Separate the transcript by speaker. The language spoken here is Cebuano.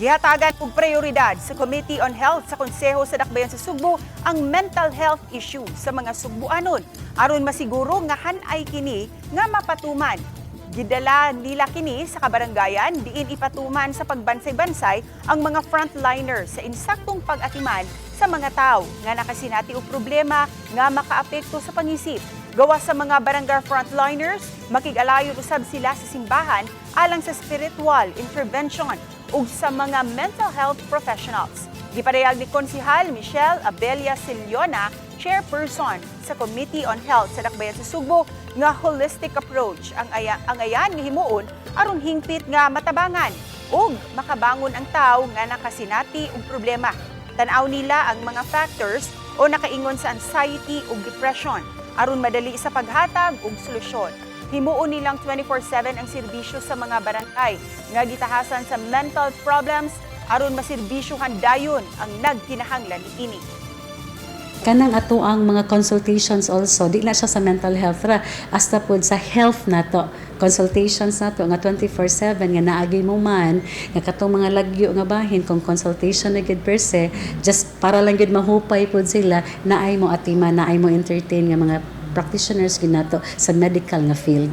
Speaker 1: Gihatagan og prioridad sa Committee on Health sa Konseho sa Dakbayan sa Sugbo ang mental health issue sa mga Sugbuanon aron masiguro nga han-ay kini nga mapatuman. Gidala nila kini sa kabarangayan diin ipatuman sa pagbansay-bansay ang mga frontliner sa insaktong pag-atiman sa mga tao nga nakasinati og problema nga makaapekto sa pangisip. Gawas sa mga barangay frontliners, makig-alayon usab sila sa simbahan alang sa spiritual intervention ug sa mga mental health professionals. Gipadayag ni Konsihal Michelle Abelia Siliona, chairperson sa Committee on Health sa Dakbayan sa Sugbo, nga holistic approach ang ayan nga himuon aron hingpit nga matabangan ug makabangon ang tao nga nakasinati og problema. Tan-aw nila ang mga factors o nakaingon sa anxiety ug depression aron madali sa paghatag og solusyon. Himuon nilang 24/7 ang serbisyo sa mga barangay nga gitahasan sa mental problems aron maserbisyuhan dayon ang nagkinahanglan niini.
Speaker 2: Kanang ato ang mga consultations also, di na siya sa mental health ra, hasta pod sa health nato, consultations nato nga 24/7 nga naagi mo man nga katong mga lagyo nga bahin, kung consultation na gid per se, just para lang gid mahupay pod sila, naay mo atima, naay mo entertain nga mga practitioners gid nato sa medical nga field.